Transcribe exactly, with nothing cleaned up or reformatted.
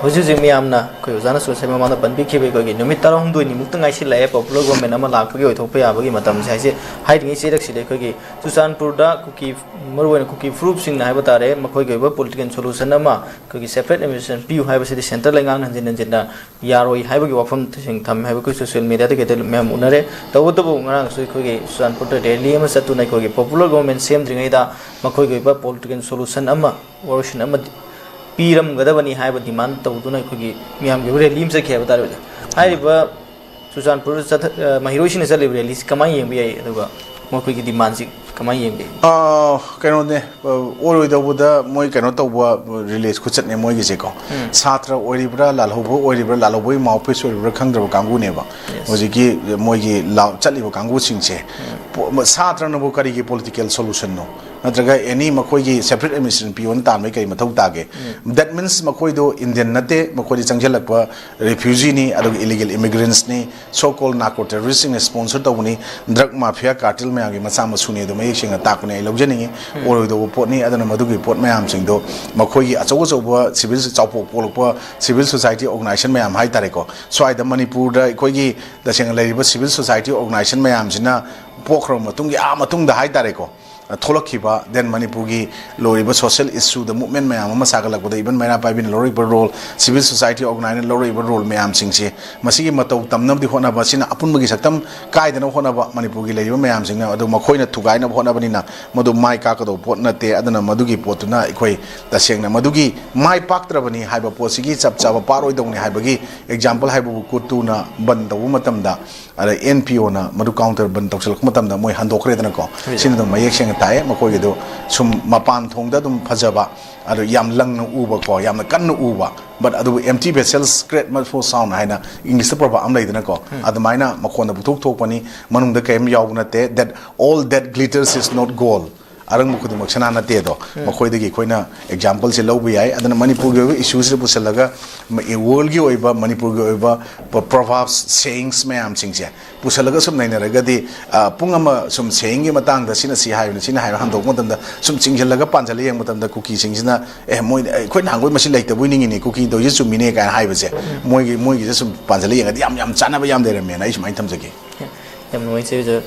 ꯍꯧꯖꯤꯛ ꯍꯧꯖꯤꯛ ꯃꯤꯌꯥꯝꯅ ꯑꯩꯈꯣꯏ ꯑꯣꯖꯥꯅꯁꯨ ꯉꯁꯥꯏ ꯃꯃꯥꯡꯗ ꯄꯟꯕꯤꯈꯤꯕ ꯑꯩꯈꯣꯏꯒꯤ ꯅꯨꯃꯤꯠ ꯇꯔꯥꯍꯨꯝꯗꯣꯏꯅꯤꯃꯨꯛꯇ ꯉꯥꯏꯁꯤꯜꯂꯛꯑꯦ popular government ꯑꯃ ꯂꯥꯛꯄꯒꯤ ꯑꯣꯏꯊꯣꯛꯄ ꯌꯥꯕꯒꯤ ꯃꯇꯝꯁꯦ ꯍꯥꯏꯁꯦ꯫ ꯍꯥꯏꯔꯤꯉꯩ ꯆꯩꯔꯛꯁꯤꯗ ꯑꯩꯈꯣꯏꯒꯤ ꯆꯨꯔꯆꯥꯟꯄꯨꯔꯗ ꯀꯨꯀꯤ, ꯃꯔꯨꯑꯣꯏꯅ ꯀꯨꯀꯤ ꯐꯨꯔꯨꯞꯁꯤꯡꯅ ꯍꯥꯏꯕ ꯇꯥꯔꯦ, ꯃꯈꯣꯏꯒꯤ ꯑꯣꯏꯕ political solution ꯑꯃ, ꯑꯩꯈꯣꯏꯒꯤ separate administration ꯄꯤꯌꯨ ꯍꯥꯏꯕꯁꯤꯗꯤ centre ꯂꯩꯉꯥꯛꯅ ꯍꯟꯖꯤꯟ ꯍꯟꯖꯤꯟꯅ ꯌꯥꯔꯣꯏ ꯍꯥꯏꯕꯒꯤ ꯋꯥꯐꯝ ꯇꯁꯦꯡꯅ ꯊꯝꯃꯦ ꯍꯥꯏꯕ ꯑꯩꯈꯣꯏ social media ꯗ ꯀꯩꯗ ꯃꯌꯥꯝ ꯎꯅꯔꯦ꯫ ꯇꯧꯕꯇꯕꯨ ꯉꯔꯥꯡꯁꯨ ꯑꯩꯈꯣꯏꯒꯤ ꯆꯨꯔꯆꯥꯟꯄꯨꯔꯗ rally ꯑꯃ ꯆꯠꯇꯨꯅ ꯑꯩꯈꯣꯏꯒꯤ popular government ꯁꯦꯝꯗ꯭ꯔꯤꯉꯩꯗ ꯃꯈꯣꯏꯒꯤ ꯑꯣꯏꯕ political solution ꯑꯃ, ꯋꯥꯔꯣꯏꯁꯤꯟ ꯑꯃ ꯄꯤꯔꯝꯒꯗꯕꯅꯤ ꯍꯥꯏꯕ demand ꯇꯧꯗꯨꯅ ꯑꯩꯈꯣꯏꯒꯤ ꯃꯤꯌꯥꯝꯒꯤ ꯑꯣꯏꯕ rally ꯑꯃ ꯆꯠꯈꯤ ꯍꯥꯏꯕ ꯇꯥꯔꯦ ꯑꯣꯖꯥ꯫ ꯍꯥꯏꯔꯤꯕ ꯆꯨꯔꯆꯥꯟꯄꯨꯔꯗ ꯆꯠꯊ-, ꯑ, ꯃꯍꯩꯔꯣꯏꯁꯤꯡꯅ ꯆꯠꯂꯤꯕ rally ꯁꯤ ꯀꯃꯥꯏꯅ ꯌꯦꯡꯕ ꯌꯥꯏ, ꯑꯗꯨꯒ ꯃꯈꯣꯏꯒꯤ demand ꯁꯤ ꯀꯃꯥꯏꯅ ꯌꯦꯡꯕ ꯌꯥꯏ? ꯑꯥ, ꯀꯩꯅꯣꯅꯦ, ꯑ, ꯑꯣꯏꯔꯣꯏꯗꯧꯕꯗ ꯃꯣꯏ ꯀꯩꯅꯣ ꯇꯧꯕ rally ꯈꯨꯆꯠꯅꯦ ꯃꯣꯏꯒꯤꯁꯦꯀꯣ꯫ ꯎꯝ꯫ ꯁꯥꯇ꯭ꯔ ꯑꯣꯏꯔꯤꯕ꯭ꯔꯥ, ꯂꯥꯜꯍꯧꯕ ꯑꯣꯏꯔꯤꯕ꯭ꯔꯥ, ꯂꯥꯜꯍꯧꯕꯒꯤ mouthpiece ꯑꯣꯏꯔꯤꯕ꯭ꯔꯥ ꯈꯪꯗ꯭ꯔꯕ ꯀꯥꯡꯕꯨꯅꯦꯕ꯫ Yes꯫ ꯍꯧꯖꯤꯛꯀꯤ ꯃꯣꯏꯒꯤ ꯂꯥꯎ-, ꯆꯠꯂꯤꯕ ꯀꯥꯡꯕꯨꯁꯤꯡꯁꯦ, ꯎꯝ꯫ ꯄꯣ-, ꯁꯥꯇ꯭ꯔꯅꯕꯨ ꯀꯔꯤꯒꯤ political solution ꯅꯣ? ꯅꯠꯇ꯭ꯔꯒ any ꯃꯈꯣꯏꯒꯤ separate administration ꯄꯤꯌꯣꯅ ꯇꯥꯟꯕꯒꯤ ꯀꯔꯤ ꯃꯊꯧ ꯇꯥꯒꯦ? ꯎꯝ꯫ That means ꯃꯈꯣꯏꯗꯣ Indian ꯅꯠꯇꯦ, ꯃꯈꯣꯏꯗꯤ ꯆꯪꯁꯤꯜꯂꯛꯄ refugee ꯅꯤ, ꯑꯗꯨꯒ illegal immigrants ꯅꯤ, so called narco terrorist ꯁꯤꯡꯅ sponsor ꯇꯧꯕꯅꯤ, drug mafia cartel ꯃꯌꯥꯝꯒꯤ ꯃꯆꯥ ꯃꯁꯨꯅꯤ, ꯑꯗꯨ ꯃꯌꯦꯛ ꯁꯦꯡꯅ ꯇꯥꯛꯄꯅꯤ꯫ ꯑꯩ ꯂꯧꯖꯅꯤꯡꯉꯤ꯫ ꯎꯝ꯫ ꯑꯣꯏꯔꯣꯏꯗꯧꯕ ꯄꯣꯠꯅꯤ꯫ ꯑꯗꯨꯅ ꯃꯗꯨꯒꯤ ꯄꯣꯠ ꯃꯌꯥꯝꯁꯤꯡꯗꯣ ꯃꯈꯣꯏꯒꯤ ꯑꯆꯧ ꯑꯆꯧꯕ civil, ꯆꯥꯎꯄꯣꯛ ꯄꯣꯛꯂꯛꯄ civil society organization ꯃꯌꯥꯝ ꯍꯥꯏꯇꯥꯔꯦꯀꯣ, ꯁ꯭ꯋꯥꯏꯗ ꯃꯅꯤꯄꯨꯔꯗ ꯑꯩꯈꯣꯏꯒꯤ ꯇꯁꯦꯡꯅ ꯂꯩꯔꯤꯕ civil society organization ꯃꯌꯥꯝꯁꯤꯅ ꯄꯣꯛꯈ꯭ꯔꯕ ꯃꯇꯨꯡꯒꯤ, ꯑꯥ ꯃꯇꯨꯡꯗ ꯍꯥꯏꯇꯥꯔꯦꯀꯣ, ꯊꯣꯛꯂꯛꯈꯤꯕ, then ꯃꯅꯤꯄꯨꯔꯒꯤ ꯂꯣꯏꯔꯤꯕ social issue ꯗ movement ꯃꯌꯥꯝ ꯑꯃ ꯁꯥꯒꯠꯂꯛꯄꯗ even ꯃꯩꯔꯥ ꯄꯥꯏꯕꯤꯅ ꯂꯧꯔꯛꯏꯕ role, civil society organization ꯅ ꯂꯧꯔꯛꯏꯕ role ꯃꯌꯥꯝꯁꯤꯡꯁꯦ, ꯃꯁꯤꯒꯤ ꯃꯇꯧ ꯇꯝꯅꯕꯗꯤ ꯍꯣꯠꯅꯕ, ꯁꯤꯅ ꯑꯄꯨꯟꯕꯒꯤ ꯁꯛꯇꯝ ꯀꯥꯏꯗꯅꯕ ꯍꯣꯠꯅꯕ, ꯃꯅꯤꯄꯨꯔꯒꯤ ꯂꯩꯔꯤꯕ ꯃꯌꯥꯝꯁꯤꯡꯅ ꯑꯗꯨ ꯃꯈꯣꯏꯅ ꯊꯨꯒꯥꯏꯅꯕ ꯍꯣꯠꯅꯕꯅꯤꯅ ꯃꯗꯨ ꯃꯥꯏ ꯀꯥꯛꯀꯗꯧꯕ ꯄꯣꯠ ꯅꯠꯇꯦ꯫ ꯑꯗꯨꯅ ꯃꯗꯨꯒꯤ ꯄꯣꯠꯇꯨꯅ ꯑꯩꯈꯣꯏ ꯇꯁꯦꯡꯅ ꯃꯗꯨꯒꯤ ꯃꯥꯏ ꯄꯥꯛꯇ꯭ꯔꯕꯅꯤ ꯍꯥꯏꯕ ꯄꯣꯠꯁꯤꯒꯤ ꯆꯞ ꯆꯥꯕ part ꯑꯣꯏꯗꯧꯅꯤ ꯍꯥꯏꯕꯒꯤ example ꯍꯥꯏꯕꯕꯨ ꯀꯨꯇꯨꯅ ꯕꯟ ꯇꯧꯕ ꯃꯇꯝꯗ, ꯑꯗ N P O ꯅ ꯃꯗꯨ counter ꯕꯟ ꯇꯧꯁꯤꯜꯂꯛꯄ ꯃꯇꯝꯗ ꯃꯣꯏ ꯍꯟꯗꯣꯛꯈ꯭ꯔꯦꯗꯅꯀꯣ꯫ ꯍꯣꯏ꯫ ꯁꯤꯅ ꯑꯗꯨꯝ ꯃꯌꯦꯛ ꯁꯦꯡꯅ ꯇꯥꯏꯌꯦ꯫ ꯃꯈꯣꯏꯒꯤꯗꯣ ꯁꯨꯝ ꯃꯄꯥꯟ ꯊꯣꯡꯗ ꯑꯗꯨꯝ ꯐꯖꯕ, ꯑꯗꯣ ꯌꯥꯝ ꯂꯪꯅ ꯎꯕꯀꯣ, ꯌꯥꯝꯅ ꯀꯟꯅ ꯎꯕ, but ꯑꯗꯨꯕꯨ empty vessels create much more sound ꯍꯥꯏꯅ English ꯇ proverb ꯑꯃ ꯂꯩꯗꯅꯀꯣ꯫ ꯎꯝ꯫ ꯑꯗꯨꯃꯥꯏꯅ ꯃꯈꯣꯟꯗ ꯄꯨꯊꯣꯛ ꯊꯣꯛꯄꯅꯤ, ꯃꯅꯨꯡꯗ ꯀꯔꯤꯝ ꯌꯥꯎꯕ ꯅꯠꯇꯦ꯫ That all that glitters is not gold꯫ ꯑꯔꯪꯕ ꯈꯨꯗꯤꯡꯃꯛ ꯁꯅꯥ ꯅꯠꯇꯦ ꯑꯗꯣ, ꯃꯈꯣꯏꯗꯒꯤ ꯑꯩꯈꯣꯏꯅ ꯑꯦꯛꯖꯥꯝꯄꯜꯁꯦ ꯂꯧꯕ ꯌꯥꯏ꯫ ꯑꯗꯨꯅ ꯃꯅꯤꯄꯨꯔꯒꯤ ꯑꯣꯏꯕ ꯏꯁꯨꯁꯤꯗ ꯄꯨꯁꯤꯜꯂꯒ, ꯋꯥꯔꯜꯒꯤ ꯑꯣꯏꯕ, ꯃꯅꯤꯄꯨꯔꯒꯤ ꯑꯣꯏꯕ ꯄ꯭ꯔꯣꯚꯥꯕꯁ, ꯁꯦꯌꯤꯡꯁ ꯃꯌꯥꯝꯁꯤꯡꯁꯦ ꯄꯨꯁꯜꯂꯒ ꯁꯨꯝ ꯅꯩꯅꯔꯒꯗꯤ, ꯑ, ꯄꯨꯡ ꯑꯃ ꯁꯨꯝ ꯁꯦꯌꯤꯡꯒꯤ ꯃꯇꯥꯡꯗ ꯁꯤꯅ ꯁꯤ ꯍꯥꯏꯕꯅꯤ, ꯁꯤꯅ ꯍꯥꯏꯕ ꯍꯟꯗꯣꯛꯄ ꯃꯇꯝꯗ, ꯁꯨꯝ ꯆꯤꯡꯁꯤꯜꯂꯒ ꯄꯥꯟꯁꯤꯜꯂ ꯌꯦꯡꯕ ꯃꯇꯝꯗ, ꯀꯨꯀꯤꯁꯤꯡꯁꯤꯅ, "ꯑꯦ, ꯃꯣꯏ, ꯑꯩꯈꯣꯏ ꯅꯍꯥꯟꯈꯣꯏ ꯃꯁꯤ ꯂꯩꯇꯕꯣꯏ ꯅꯤꯡꯉꯤꯅꯤ, ꯀꯨꯀꯤ ꯇꯧꯔꯤꯁꯦ ꯆꯨꯝꯃꯤꯅꯦ" ꯀꯥꯏꯅ ꯍꯥꯏꯕꯁꯦ, ꯃꯣꯏꯒꯤ, ꯃꯣꯏꯒꯤꯁꯦ ꯁꯨꯝ ꯄꯥꯟꯁꯤꯜꯂ ꯌꯦꯡꯉꯗꯤ ꯌꯥꯝ, ꯌꯥꯝ ꯆꯥꯟꯅꯕ ꯌꯥꯝ ꯂꯩꯔꯝꯃꯦꯅ ꯑꯩ ꯁꯨꯃꯥꯏꯅ ꯊꯝꯖꯒꯦ꯫ ꯌꯥꯝ ꯅꯨꯡꯉꯥꯏꯖꯩ ꯑꯣꯖꯥ꯫